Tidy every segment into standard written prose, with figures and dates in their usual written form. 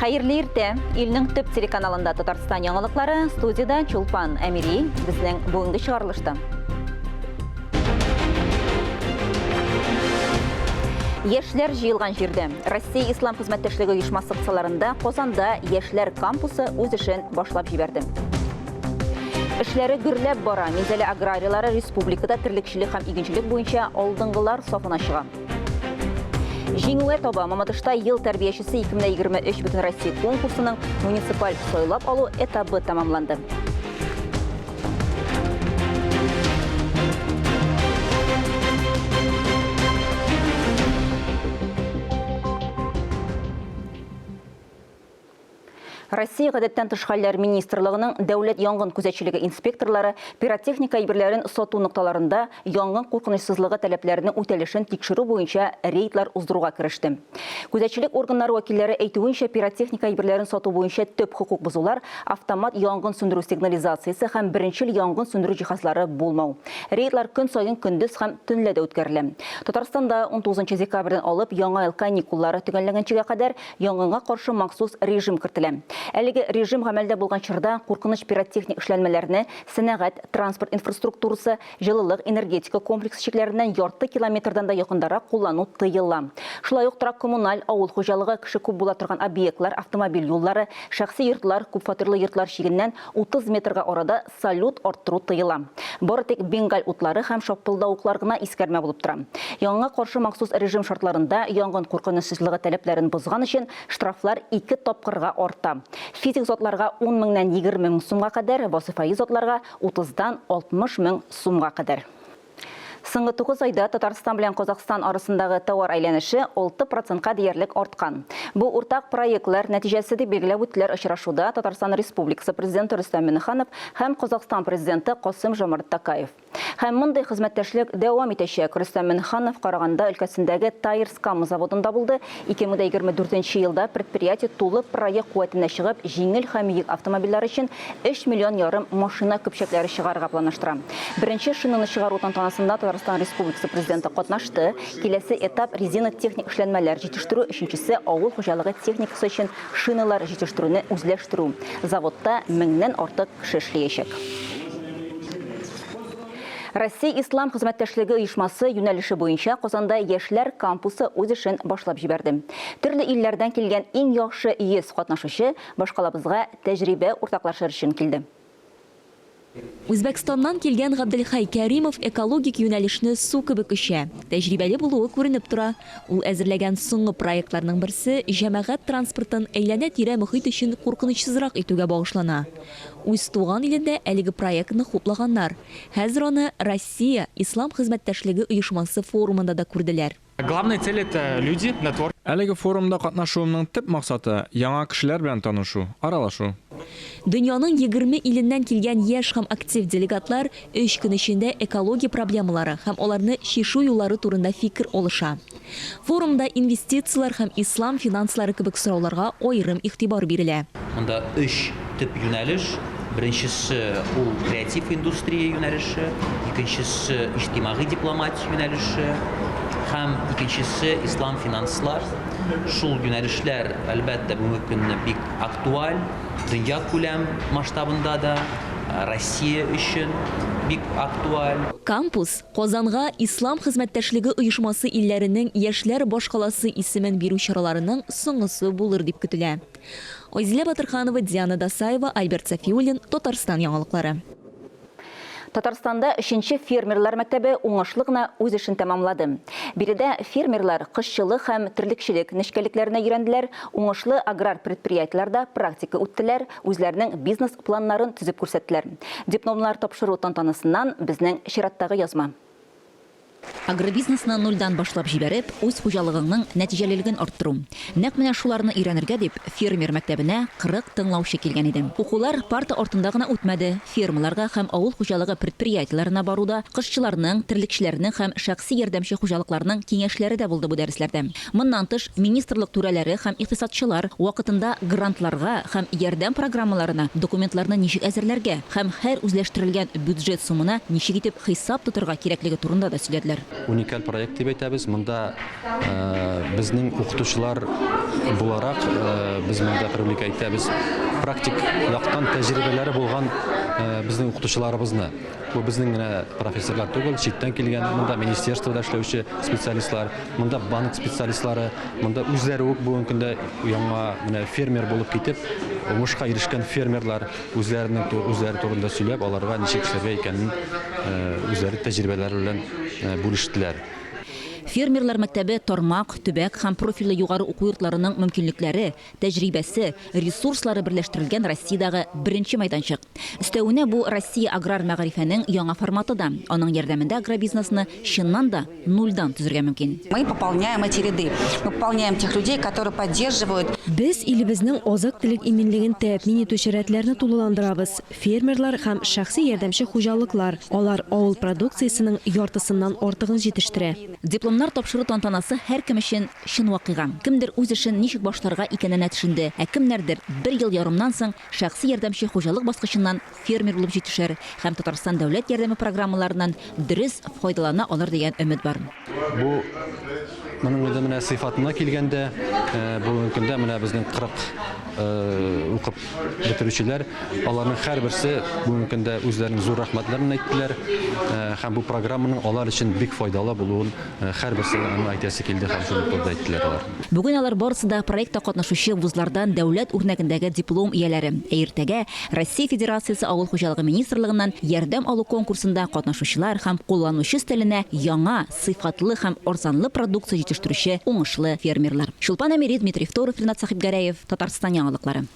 Хәерле иртә! Илнең төп телеканалында Татарстан яңалыклары, студиядә Чулпан Әмири, безнең бүгенге чыгарылышта. Яшьләр җыелган җирдә. Россия Ислам хезмәттәшлеге оешмасы кысаларында Казанда яшьләр кампусы үз эшен башлап җибәрде. Эшләре гөрләп бара. Минзәлә аграрийлары республикада терлекчелек һәм игенчелек буенча алдынгылар сафына чыга. Җиңүгә таба Мамадышта ел тәрбиячесе 2023 Бөтенроссия конкурсының муниципаль сайлап алу этабы тәмамланды. Россия Гадәттән тыш хәлләр министрлыгының Дәүләт янгын күзәтчелеге инспекторлары пиротехника әйберләрен сату нокталарында янгын куркынычсызлыгы таләпләренең үтәлешен тикшерү буенча рейдлар уздыруга кереште. Күзәтчелек органнары вәкилләре әйтүенчә, пиротехника әйберләрен сату буенча төп хокук бозулар, автомат янгын сүндерү сигнализациясе һәм беренчел янгын сүндерү җиһазлары булмау. Рейдлар көн саен көндез һәм төнлә дә үткәрелә. Татарстанда 19 декабрьдән алып яңа ел каникуллары төгәлләнгәнчегә кадәр Янгынга каршы махсус режим кертелә. Әлеге режим гамәлдә булган чорда куркыныч пиротехник эшләнмәләрне сәнәгать, транспорт инфраструктурасы, җылылык, энергетика комплексы чикләреннән ярты километрдан да якындарак куллану тыела. Шулай ук торак-коммуналь, авыл хуҗалыгы, кеше күп була торган объектлар, автомобиль юллары, шәхси йортлар, күпфатирлы йортлар чигеннән 30 метрга арада Салют арттыру тыела. Бары тик бенгаль утлары һәм шапылдавыклар гына искәрмә булып тора. Янгынга каршы махсус режим шартларында янгын куркынычсызлыгы таләпләрен бозган өчен штрафлар ике тапкырга арта. Физик затларга ун меңнән 20 мең сумга кадәр, вазыйфаи затларга, утыздан 60 мең сумга кадәр. Соңгы тугыз айда Татарстан белән Казахстан арасындагы товар әйләнеше 6 процентка диярлек арткан. Бу уртак проектлар нәтиҗәсе, дип билгеләп үттеләр очрашуда Татарстан Республикасы Президенты Рөстәм Миңнеханов һәм Казахстан Президенты Касым-Жомарт Токаев. Һәм мондый хезмәттәшлек дәвам итәчәк. Рөстәм Миңнеханов Караганда өлкәсендәге Тайрс-Кама заводында булды. 2024 елда предприятие тулы проект куәтенә чыгып, җиңел һәм йөк автомобильләре өчен Өч миллион ярым машина көпчәкләре чыгарырга планлаштыра. Беренче шинаны чыгару тантанасында Татарстан Республикасы Президенты катнашты. Киләсе этап, резина техник эшләнмәләр җитештерү, өченчесе, авыл хуҗалыгы техникасы өчен шиналар җитештерүне үзләштерү. Заводта меңнән артык кеше эшләячәк. Россия Ислам хезмәттәшлеге оешмасы юнәлеше буенча Казанда яшьләр кампусы үз эшен башлап җибәрде. Төрле илләрдән килгән иң яхшы 100 катнашучы башкалабызга тәҗрибә уртаклашыр өчен килде. Үзбәкстаннан килгән Габделхәй Кәримов экологик юнәлешне су кебек эчә. Тәҗрибәле булуы күренеп тора. Ул әзерләгән соңгы проектларның берсе җәмәгать транспортын әйләнә-тирә мохит өчен куркынычсызрак итүгә багышлана. Үз туган илендә әлеге проектны хуплаганнар. Хәзер аны Россия, Ислам хезмәттәшлеге оешмасы форумында да күрделәр. Главная цель это люди, нетворк. Әлеге форумда катнашуымның төп максаты, яңа кешеләр белән танышу, аралашу. Дөньяның 20 иленнән килгән яшь һәм актив делегатлар өч көн эчендә экология проблемалары һәм аларны чишү юллары турында фикер алыша. Форумда инвестицияләр һәм ислам финанслары кебек сорауларга аерым игътибар бирелә. Монда өч төп юнәлеш, беренчесе, ул креатив индустрия юнәлеше, икенчесе, иҗтимагый дипломатия юнәлеше һәм икенчесе, ислам финанслар. Шул юнәлешләр, әлбәттә, бүгенге көнне бик актуаль, дөньякүләм масштабында да, Россия өчен бик актуаль. Кампус, Казанга Ислам хезмәттәшлеге оешмасы илләренең яшьләр башкаласы исемен бирү чараларының соңгысы булыр дип көтелә. Айзилә Батырханова, Диана Дасаева, Альберт Сафиуллин, Татарстан яңалыклары. Татарстанда өченче фермерлар мәктәбе уңышлы гына үз эшен тәмамлады. Биредә фермерлар кошчылык һәм терлекчелек нечкәлекләренә өйрәнделәр, уңышлы аграр предприятиеләрдә практика үттеләр, үзләренең бизнес-планнарын төзеп күрсәттеләр. Дипломнар тапшыру тантанасыннан безнең чираттагы язма. Агробизнесны нульдан башлап җибәреп, үз хуҗалыгыңның нәтиҗәлелеген арттыру. Нәкъ менә шуларны өйрәнергә дип, фермер мәктәбенә 40 тыңлаучы килгән иде. Укулар парта артында гына үтмәде, фермаларга һәм авыл хуҗалыгы предприятиеләренә баруда кошчыларның, терлекчеләрнең һәм шәхси ярдәмче хуҗалыкларның киңәшләре дә булды бу дәресләрдә. Моннан тыш, министрлык түрәләре һәм икътисадчылар вакытында грантларга һәм ярдәм программаларына документларны ничек әзерләргә һәм һәр үзләштерелгән бюджет сумына ничек итеп хисап тотырга кирәклеге турында да сөйләделәр. сөйләделәр. Уникаль проект дип әйтәбез. Монда безнең укытучылар буларак без монда привлекать итәбез практик яктан тәҗрибәләре булган безнең укытучыларыбызны. Бу безнең генә профессорлар түгел, читтән килгән, монда министерствода эшләүче специалистлар, монда банк специалистлары, монда үзләре үк бүгенге көндә яңа менә фермер булып китеп, уңышка ирешкән фермерлар үзләренең үзләре турында сөйләп, аларга ничек эшләргә икәнен үзләре тәҗрибәләре белән бүлештеләр. Фермерлар мәктәбе тармак, төбәк һәм профильле югары уку йортларының мөмкинлекләре, тәҗрибәсе, ресурслары берләштерелгән Россиядәге беренче мәйданчык. Өстәвенә, бу Россия аграр мәгарифәнең яңа форматы да. Аның ярдәмендә агробизнесны чыннан да нульдан төзергә мөмкин. Мы пополняем эти ряды. Мы пополняем тех людей, которые поддерживают. Без илебезнең азык-төлек иминлеген тәэмин итүче рәтләрне тулыландырабыз. Фермерлар һәм шәхси ярдәмче хуҗалыклар, алар авыл продукциясенең яртысыннан артыгын җитештерә. Дипломнар тапшыру тантанасы һәркем өчен чын вакыйга. Кемдер үз эшен ничек башларга икәненә төшенде, ә кемнәрдер бер ел ярымнан соң шәхси ярдәмче хуҗалык баскычыннан фермер булып җитешер һәм Татарстан дәүләт ярдәме программаларыннан дөрес файдалана алыр дигән өмет бар. Бу моның инде менә сыйфатына килгәндә, бүгенге көндә менә безнең 40 укып бетерүчеләр, аларның һәрберсе бүгенге көндә үзләренең зур рәхмәтләрен әйттеләр һәм бу программаның алар өчен бик файдалы булуын һәрберсе аны әйтәсе килде һәм шуны турыда әйттеләр алар. Бүген алар барысы да проектта катнашучы вузлардан дәүләт үрнәгендәге диплом ияләре. Ә иртәгә Россия Федерациясе Авыл хуҗалыгы министрлыгыннан ярдәм алу конкурсында катнашучылар һәм кулланучы өстәленә яңа, сыйфатлы һәм арзанлы продукция җитештерүче уңышлы фермерлар. Чулпан Әмири, Дмитрий Второв, Ринат Сәхибгәрәев, Татарстан яңалыклары.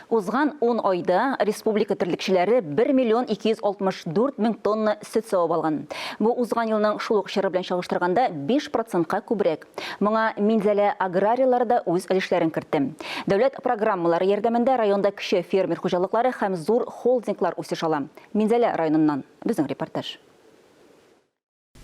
Узган 10 айда республика терлекчеләре 1 миллион 264 мең тонна сөт савып алган. Бу узган елның шул ук чоры белән чагыштырганда 5 процентка күбрәк. Моңа Минзәлә аграрийлары да үз өлешләрен кертте. Дәүләт программалары ярдәмендә районда кече фермер хуҗалыклары һәм зур холдинглар үсеш ала. Минзәлә районыннан безнең репортаж.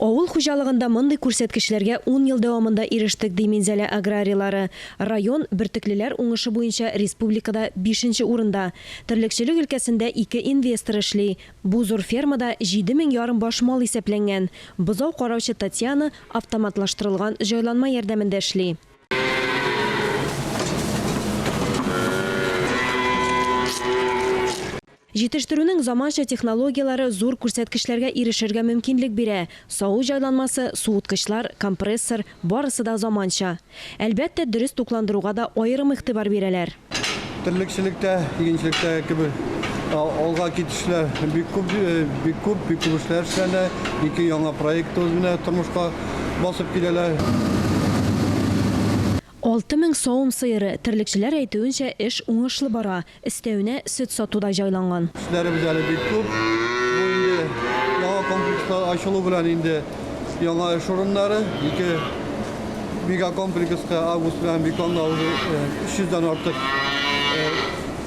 Авыл хуҗалыгында мондый күрсәткечләргә ун ел дәвамында ирештек, ди Минзәлә аграрийлары. Район, бөртеклеләр уңышы буенча республикада бишенче урында. Терлекчелек өлкәсендә ике инвестор эшли. Бу зур фермада 7 мең ярым баш мал исәпләнгән. Бозау караучы Татьяна автоматлаштырылган җайланма ярдәмендә эшли. Җитештерүнең заманча технологияләре зур күрсәткечләргә ирешергә мөмкинлек бирә. Саву җайланмасы, суыткычлар, компрессор, барысы да заманча. Әлбәттә, дөрес тукландыруга да аерым игътибар бирәләр. Терлекчелектә, игенчелектә кебек алга китешләр бик күп, бик күп, бик күп эшләр эшләнә. Ике яңа проектыбыз менә тормышка басып киләләр. 6000 савым сыеры, терлекчеләр әйтүенчә, эш уңышлы бара. Өстәвенә сөт сату да җайланган. Эшләребез әле бик күп. Бу инде яңа комплекслар ачылу белән инде яңа эш урыннары. Ике мегакомплекска август белән Биконда уже 300 дән артык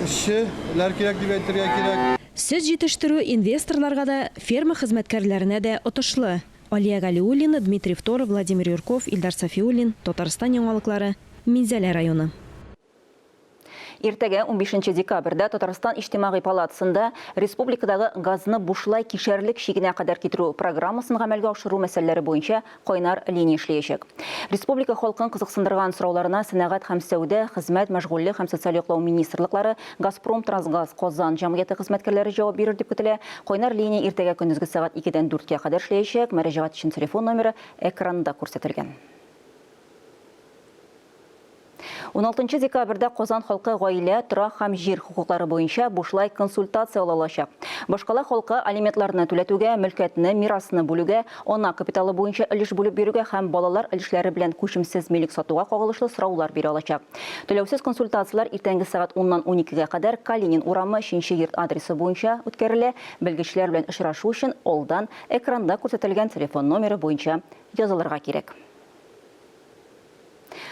эшчеләр кирәк дип әйтергә кирәк. Сөт җитештерү инвесторларга да, ферма хезмәткәрләренә дә отышлы. Алия Галиуллина, Дмитрий Второв, Владимир Юрков, Илдар Сафиуллин, Татарстан яңалыклары, Минзәлә районы. Иртәгә 15 декабрьдә Татарстан Иҗтимагый палатасында республикадагы газны бушлай кишәрлек чигенә кадәр китерү программасын гамәлгә ашыру мәсьәләләре буенча кайнар линия эшләячәк. Республика халкын кызыксындырган сорауларына Сәнәгать һәм сәүдә, хезмәт, мәшгульлек һәм социаль яклау министрлыклары, Газпром Трансгаз Казан җәмгыяте хезмәткәрләре җавап бирер дип көтелә. Кайнар линия иртәгә көндезге сәгать 2-дән 4-кә кадәр эшләячәк. Мөрәҗәгать өчен телефон номеры экранда күрсәтелгән. 16 декабрьдә Казан халкы гаилә, торак һәм җир хокуклары буенча бушлай консультация ала алачак. Башкала халкы алиментларны түләтүгә, мөлкәтне, мирасны бүлүгә, ана капиталы буенча өлеш бүлеп бирүгә һәм балалар өлешләре белән күчемсез милек сатуга кагылышлы сораулар бирә алачак. Түләүсез консультацияләр иртәнге сәгать 10-нан 12-гә кадәр Калинин урамы 3 йорт адресы буенча үткәрелә. Белгечләр белән очрашу өчен алдан экранда күрсәтелгән телефон номеры буенча язылырга кирәк.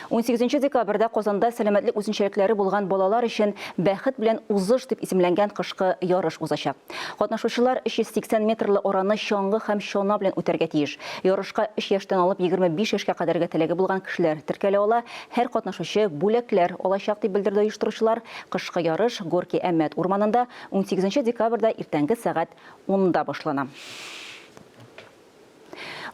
18 декабрьдә Казанда сәламәтлек үзенчәлекләре булган балалар өчен «Бәхет белән узыш» дип исемләнгән кышкы ярыш узачак. Катнашучылар 380 метрлы араны чаңгы һәм чана белән үтәргә тиеш. Ярышка 3 яшьтән алып 25 яшькә кадәрге теләге булган кешеләр теркәлә ала. Һәр катнашучы бүләкләр алачак, дип белдерде оештыручылар. Кышкы ярыш Горки Әмәт урманында 18 декабрьдә иртәнге сәгать 10-да башлана.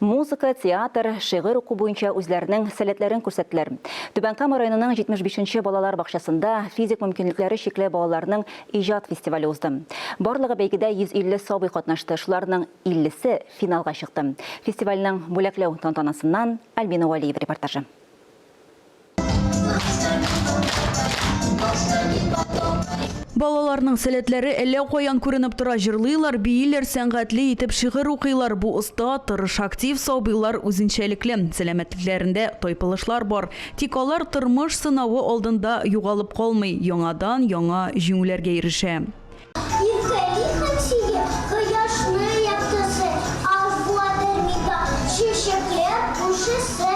Музыка, театр, шигырь уку буенча үзләренең сәләтләрен күрсәттеләр. Түбән Кама районының 75 нче балалар бакчасында физик мөмкинлекләре чикле балаларның иҗат фестивале узды. Барлыгы бәйгедә 150 сабый катнашты, шуларның 50-се финалга чыкты. Фестивальнең бүләкләү тантанасыннан Альбина Вәлиева репортажы. Балаларның сәләтләре әллә каян күренеп тора, җырлыйлар, бииләр, сәнгатьле итеп шигырь укыйлар. Бу оста, тырыш, актив сабыйлар үзенчәлекле. Сәламәтлекләрендә тайпылышлар бар. Тик алар тормыш сынавы алдында югалып калмый, яңадан-яңа җиңүләргә ирешә. Иркәли һәм сөя кояшны яктысы, Аз буладыр миңа чәчәкләр күршесе.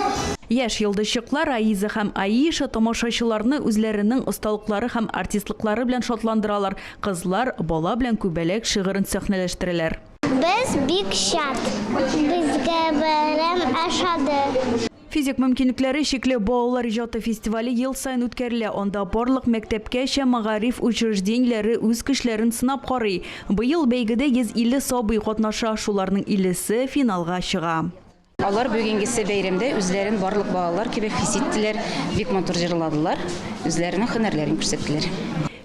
Яшь йолдызчыклар Аиза һәм Аиша тамашачыларны үзләренең осталыклары һәм артистлыклары белән шатландыралар. Кызлар Бала белән күбәләк шигырен сәхнәләштерәләр. Без бик шат. Безгә бәйрәм ошады. Физик мөмкинлекләре чикле балалар иҗаты фестивале ел саен үткәрелә. Анда барлык мәктәпкәчә мәгариф учреждениеләре үз көчләрен сынап карый. Быел бәйгедә 150 сабый катнаша, шуларның 50-се финалга чыга. Алар бүгенгесе бәйрәмдә үзләрен барлык балалар кебек хис иттеләр, бик матур җырладылар, үзләренең һөнәрләрен күрсәттеләр.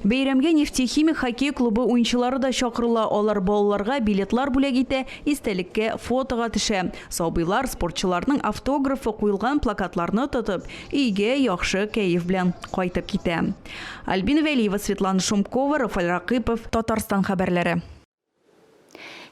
Бәйрәмгә Нефтехимик хоккей клубы уенчылары да чакырыла. Алар балаларга билетлар бүләк итә, истәлеккә фотога төшә. Сабыйлар спортчыларның автографы куелган плакатларны тотып, өйгә яхшы кәеф белән кайтып китә. Альбина Вәлиева, Светлана Шумкова, Рафаль Ракыпов, Татарстан хәбәрләре.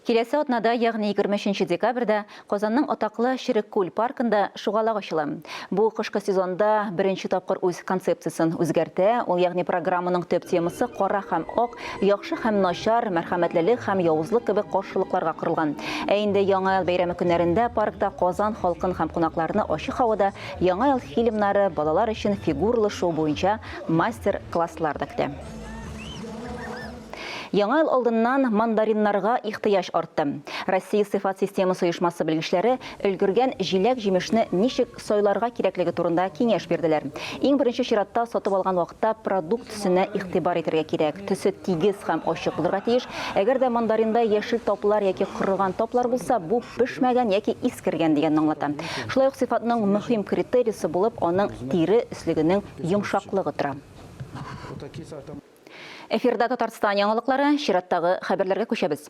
Киләсе атнада, ягъни 23 декабрьдә, Казанның атаклы Черек күл паркында шугалак ачыла. Бу кышкы сезонда беренче тапкыр үз концепциясен үзгәртә. Ул, ягъни программаның төп темасы кара һәм ак, яхшы һәм начар, мәрхәмәтлелек һәм явызлык кебек каршылыкларга корылган. Ә инде Яңа ел бәйрәме көннәрендә паркта Казан халкын һәм кунакларны ачык һавада Яңа ел фильмнары, балалар өчен фигуралы шоу буенча мастер-класслар да көтә. Яңа ел алдыннан мандариннарга ихтыяҗ артты. Россия сыйфат системасы оешмасы белгечләре өлгергән җиләк-җимешне ничек сайларга кирәклеге турында киңәш бирделәр. Иң беренче чиратта сатып алган вакытта продукт төсенә игътибар итәргә кирәк. Төсе тигез һәм ачык булырга тиеш. Әгәр дә мандаринда яшел таплар яки корыган таплар булса, бу пешмәгән яки искергән дигәнне аңлата. Шулай ук сыйфатның мөһим критериесе булып аның тире өслегенең йомшаклыгы тора. Эфирда Татарстан яңалыклары, чираттагы хәбәрләргә күчәбез.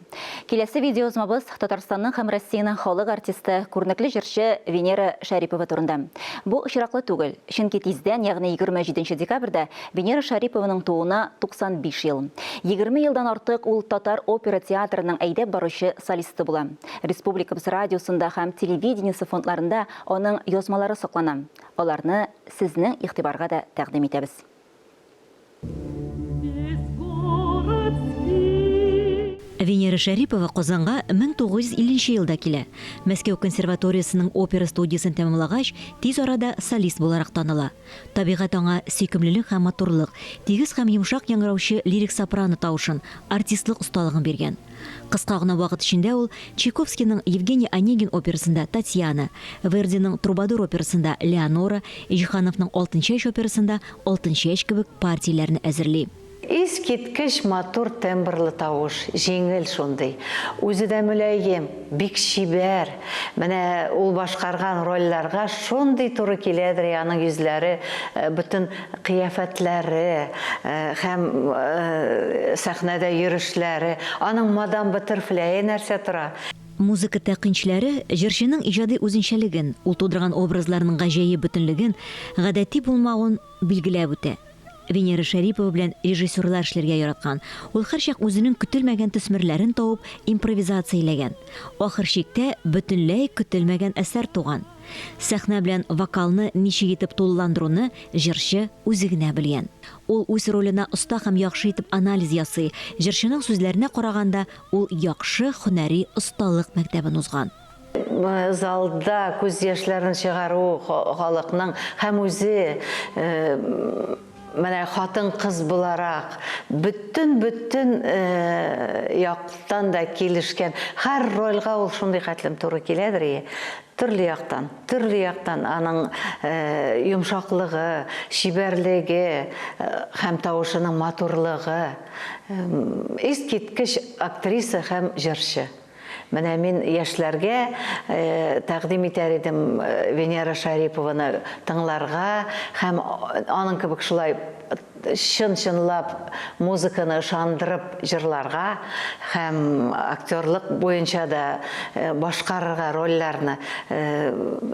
Киләсе видеоязмабыз Татарстанның һәм Россиянең халык артисты, күренекле җырчы Венера Шәрипова турында. Бу очраклы түгел, чөнки тиздән, ягъни 27 декабрьдә Венера Шәрипованың тууына 95 ел. 20 елдан артык ул татар опера театрының әйдәп баручы солисты була. Республикабыз радиосында һәм телевидениесе фондларында аның язмалары саклана. Аларны сезнең игътибарга да тәкъдим итәбез. Венера Шәрипова Казанга 1950 нче елда килә. Мәскәү консерваториясенең опера студиясен тәмамлагач, тиз арада солист буларак таныла. Табигать аңа сөйкемлелек һәм матурлык, тигез һәм йомшак яңгыраучы лирик сопрано тавышын, артистлык осталыгын биргән. Кыска гына вакыт эчендә ул Чайковскийның Евгений Онегин операсында Татьяна, Вердиның Трубадур операсында Леонора, Җиһановның Алтынчәч операсында Алтынчәч кебек партияләрне әзерли. Искиткеч матур тембрлы тавыш, җиңел шундый. Үзе дә мөлаем, бик чибәр. Менә ул башкарган рольләргә шундый туры киләдер, аның йөзләре, бөтен Кыяфәтләре һәм сәхнәдә йөрешләре, аның Мадам Баттерфляе нәрсә тора! Музыка тәкынчләре җырчының иҗади үзенчәлеген, ул тудырган образларның гаҗәеп бөтенлеген, гадәти булмавын билгеләп үтә. Венера Шәрипова белән режиссерлар эшләргә яраткан, ул һәрчак үзенең көтелмәгән төсмерләрен табып импровизацияләгән. Ахыр чиктә бөтенләй көтелмәгән әсәр туган. Сәхнә белән вокалны ничек итеп тулыландыруны җырчы үзе генә белгән. Ул үз роленә оста һәм яхшы итеп анализ ясый, җырчының сүзләренә караганда, ул яхшы һөнәри осталык мәктәбен узган. Залда күз яшьләрен чыгару халыкның һәм үзе менә хатын-кыз буларак бөтен-бөтен яктан да килешкән. Һәр рольгә ул шундый хәтлем туры киләдер и. Төрле яктан, төрле яктан аның йомшаклыгы, чибәрлеге һәм тавышының матурлыгы. Искиткеч актриса һәм җырчы. Менә мин яшьләргә тәкъдим итәр идем Венера Шәрипованы тыңларга һәм аның кебек шулай чын-чынлап музыканы ышандырып җырларга һәм актерлык буенча да башкарырга рольләрне.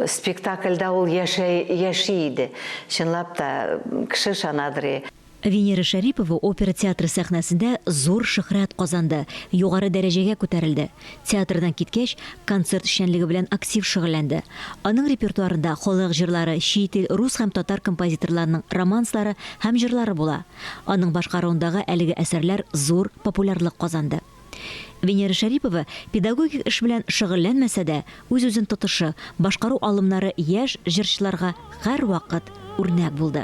Спектакльдә ул яшәй, яши иде. Чынлап та, кеше ышанадыр и. Венера Шәрипова опера театры сәхнәсендә зур шөһрәт казанды, югары дәрәҗәгә күтәрелде. Театрдан киткәч, концерт эшчәнлеге белән актив шөгыльләнде. Аның репертуарында халык җырлары, чит ил, рус һәм татар композиторларының романслары һәм җырлары була. Аның башкаруындагы әлеге әсәрләр зур популярлык казанды. Венера Шәрипова педагогик эш белән шөгыльләнмәсә дә, үз-үзен тотышы, башкару алымнары яшь җырчыларга һәрвакыт үрнәк булды.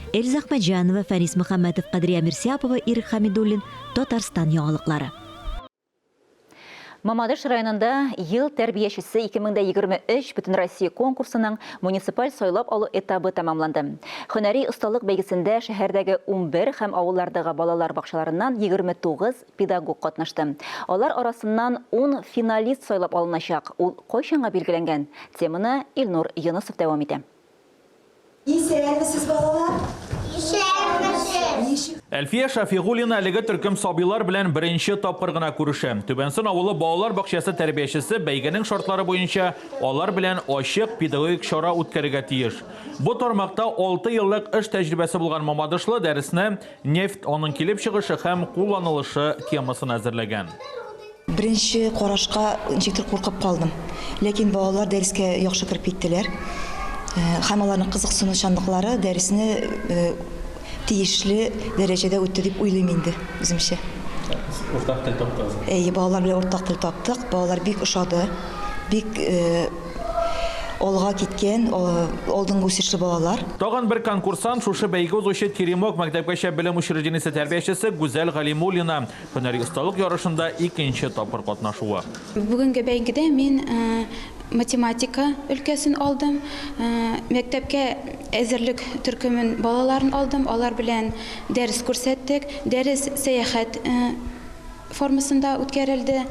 Эльза Әхмәтҗанова, Фәнис Мөхәммәтов, Кадрия Мирсяпова, Ирек Хәмидуллин, Татарстан яңалыклары. Мамадыш районында Ел тәрбиячесе 2023 Бөтенроссия конкурсының муниципаль сайлап алу этабы тәмамланды. Һөнәри осталык бәйгесендә шәһәрдәге 11 һәм авыллардагы балалар бакчаларыннан 29 педагог катнашты. Алар арасыннан ун финалист сайлап алыначак. Ул кайчанга билгеләнгән? Теманы Илнур Йонысов дәвам итә. Исәнмесез, балалар! Исәнмесез! Ничек? Әлфия Шәфигуллина әлеге төркем сабыйлар белән беренче тапкыр гына күрешә. Түбән Сон авылы балалар бакчасы тәрбиячесе бәйгенең шартлары буенча алар белән ачык педагогик чара үткәрергә тиеш. Бу тармакта алты еллык эш тәҗрибәсе булган мамадышлы дәресне Нефть, аның килеп чыгышы һәм кулланылышы темасына әзерләгән. Беренче карашка ничектер куркып калдым. Ләкин балалар дәрескә яхшы кереп киттеләр. Һәм аларның кызыксынучанлыклары дәресне тиешле дәрәҗәдә үтте дип уйлыйм инде, үземчә. Уртак тел таптыгыз? Әйе, балалар белән уртак тел таптык. Балалар бик ошады. Бик алга киткән, алдынгы үсешле балалар. Тагын бер конкурсант, шушы бәйге узучы Теремок мәктәпкәчә белем учреждениесе тәрбиячесе Гүзәл Галимуллина. Һөнәри осталык ярышында икенче тапкыр катнашуы. Бүгенге бәйгедә мин математика өлкәсен алдым. Мәктәпкә әзерлек төркемен балаларын алдым. Алар белән дәрес күрсәттек. Дәрес сәяхәт формасында үткәрелде.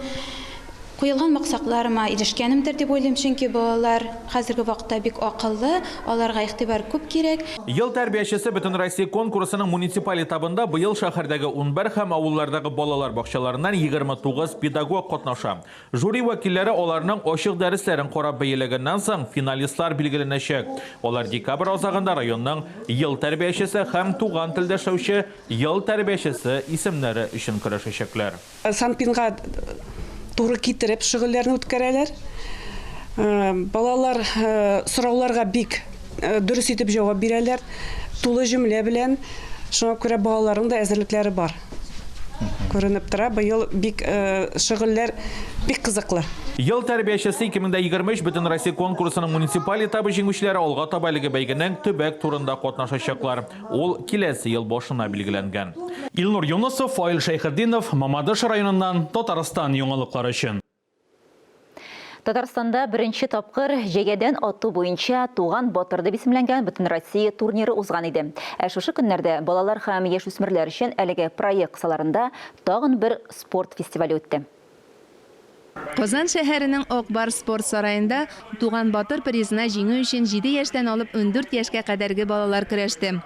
Куелган максатларыма ирешкәнемдер дип уйлыйм, чөнки балалар хәзерге вакытта бик акыллы, аларга игътибар күп кирәк. Ел тәрбиячесе Бөтенроссия конкурсының муниципаль этабында быел шәһәрдәге 11 һәм авыллардагы балалар бакчаларыннан 29 педагог катнаша. Жюри вәкилләре аларның ачык дәресләрен карап бәяләгәннән соң, финалистлар билгеләнәчәк. Алар декабрь азагында районның Ел тәрбиячесе һәм Туган телдә эшләүче Ел тәрбиячесе исемнәре өчен көрәшәчәкләр. Санпинга туры китереп шөгыльләрне үткәрәләр. Балалар сорауларга бик дөрес итеп җавап бирәләр, тулы җөмлә белән. Шуңа күрә балаларның да әзерлекләре бар. Күренеп тора, быел бик шөгыльләр бик кызыклы. Ел тәрбиячесе 2023 Бөтенроссия конкурсының муниципаль этабы җиңүчеләре алга таба әлеге бәйгенең төбәк турында катнашачаклар. Ул киләсе ел башына билгеләнгән. Илнур Юнысов, Фаил Шәйхетдинов, Мамадыш районыннан Татарстан яңалыклары өчен. Татарстанда беренче тапкыр җәядән ату буенча Туган батыр дип исемләнгән Бөтенроссия турниры узган иде. Ә шушы көннәрдә балалар һәм яшүсмерләр өчен әлеге проект кысаларында тагын бер спорт фестивале үтте. Казан шәһәренең Ак Барс спорт сараенда Туган батыр призына җиңү өчен җиде яшьтән алып 14 яшькә кадәрге балалар көрәште.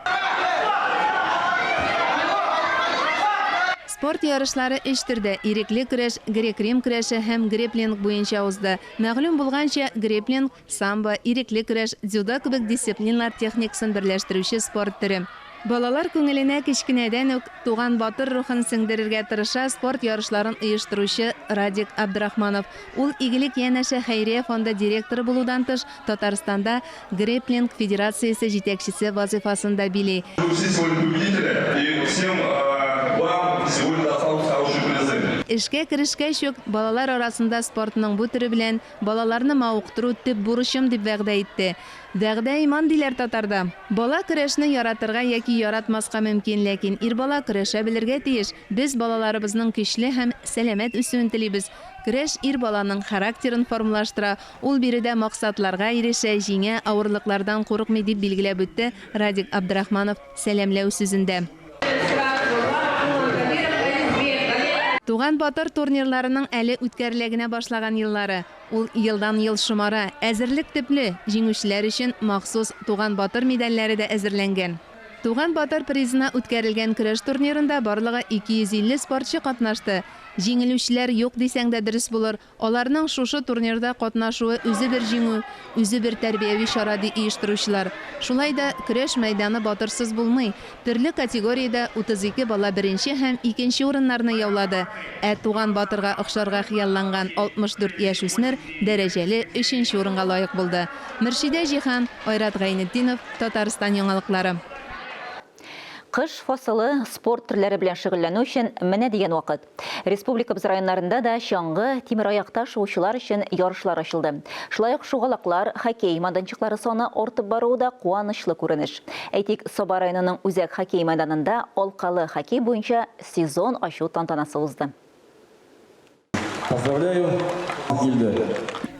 Спорт ярышлары өч төрдә, ирекле көрәш, грек-рим көрәше һәм греплинг буенча узды. Мәгълүм булганча, греплинг, самбо, ирекле көрәш, дзюдо кебек дисциплиналар техникасын берләштерүче спорт төре. Балалар күңеленә кечкенәдән үк туган батыр рухын сеңдерергә тырыша спорт ярышларын оештыручы Радик Абдрахманов. Ул Игелек янәшә хәйрия фонды директоры булудан тыш, Татарстанда грэпплинг федерациясе җитәкчесе вазыйфасын да били. Эшкә керешкәч үк, балалар арасында спортның бу төре белән балаларны мавыктыру төп бурычым, дип вәгъдә итте. Вәгъдә иман диләр татарда. Бала көрәшне яратырга яки яратмаска мөмкин, ләкин ир бала көрәшә белергә тиеш. Без балаларыбызның көчле һәм сәламәт үсүен телибез. Көрәш ир баланың характерын формалаштыра, ул биредә максатларга ирешә, җиңә, авырлыклардан курыкмый, дип билгеләп үтте Радик Абдрахманов сәламләү сүзендә. Туган Батыр турнирларының әле үткәрелә генә башлаган еллары. Ул елдан-ел шомара, әзерлек төпле, җиңүчеләр өчен махсус Туган Батыр медальләре дә әзерләнгән. Туган Батыр призына үткәрелгән көрәш турнирында барлыгы 250 спортчы катнашты. Җиңелүчеләр юк дисәң дә дөрес булыр. Аларның шушы турнирда катнашуы үзе бер җиңү, үзе бер тәрбияви чара, ди оештыручылар. Шулай да, көрәш мәйданы батырсыз булмый. Төрле категориядә 32 бала беренче һәм икенче урыннарны яулады. Ә туган батырга охшарга хыялланган 64 яшүсмер дәрәҗәле өченче урынга лаек булды. Мөршидә Җиһан, Айрат Гайнетдинов, Татарстан яңалыклары. Кыш фасылы спорт төрләре белән шөгыльләнү өчен менә дигән вакыт. Республикабыз районнарында да чаңгы, тимераякта шуучылар өчен ярышлар ачылды. Шулай ук шугалаклар, хоккей мәйданчыклары саны артып баруы да куанычлы күренеш. Әйтик, Саба районының үзәк хоккей мәйданында алкалы хоккей буенча сезон ачу тантанасы узды. Поздравляю, килде.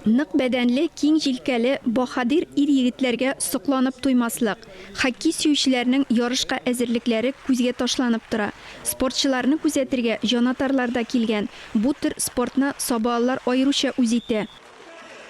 Нык бәдәнле, киң җилкәле, баһадир ир-егетләргә сокланып туймаслык. Хоккей сөючеләрнең ярышка әзерлекләре күзгә ташланып тора. Спортчыларны күзәтергә җанатарлар да килгән. Бу төр спортны сабаалылар аеруча үз итә.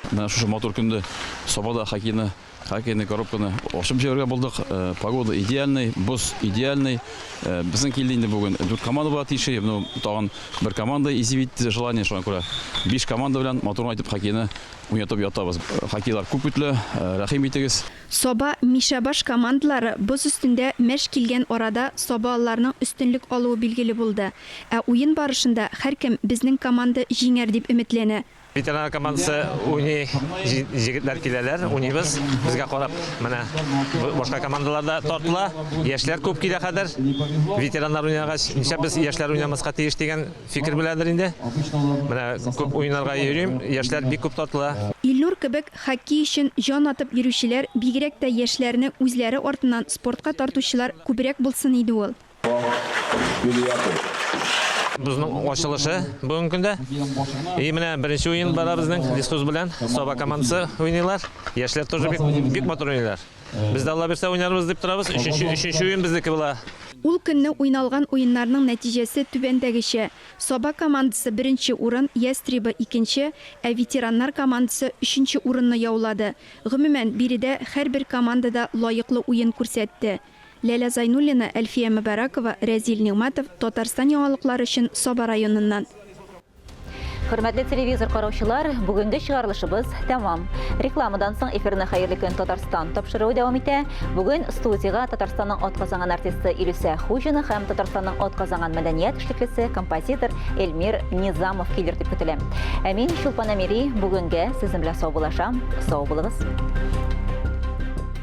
Менә шушы матур көндә Сабада хоккейны Хоккейный коробканы ачып җибәрергә булдык. Погода идеальный, боз идеальный. Безнең килде инде бүген дүрт команда була тиеш. Ну, тагын бер команда изъявить желание, шуңа күрә биш команда белән матур гына итеп хоккейны уйнатып ятабыз. Хоккейлар күп көтелә, рәхим итегез. Саба, Мишәбаш командалары боз өстендә мәш килгән арада сабаалыларның өстенлек алуы билгеле булды. Ә уен барышында һәркем безнең команда җиңәр дип өметләнә. Ветераннар командасы уйный, җегетләр киләләр, уйныйбыз. Безгә карап, менә башка командалар да тартыла. Яшьләр күп килә хәзер. Ветераннар уйнагач, нишләп без яшьләр уйнамаска тиеш дигән фикер беләндер инде. Менә күп уеннарга йөрим, яшьләр бик күп тартыла. Илнур кебек хоккей өчен җан атып йөрүчеләр, бигрәк тә яшьләрне үзләре артыннан спортка тартучылар күбрәк булсын иде ул. Безнең ачылышы бүгенге көндә. И менә беренче уен бара безнең Лесхоз белән. Саба командасы уйныйлар. Яшьләр тоже бик, бик матур уйныйлар. Без дә Алла бирсә уйнарбыз дип торабыз. Өченче, өченче уен безнеке була. Ул көнне уйналган уеннарның нәтиҗәсе түбәндәгечә, Саба командасы беренче урын, Ястребы икенче, ә ветераннар командасы өченче урынны яулады. Гомумән, биредә һәрбер команда да лаеклы уен күрсәтте. Ләлә Зайнуллина, Әлфия Мөбәракова, Рәзил Нигъмәтов, Татарстан яңалыклары өчен Саба районыннан. Хөрмәтле телевизор караучылар, бүгенге чыгарылышыбыз тәмам. Рекламадан соң эфирны Хәерле көн Татарстан тапшыруы дәвам итә. Бүген студиягә Татарстанның атказанган артисты Илүсә Хуҗина һәм Татарстанның атказанган мәдәният эшлеклесе, композитор Эльмир Низамов килер дип көтелә. Ә мин Чулпан Әмири бүгенгә сезнең белән саубуллашам. Сау булыгыз.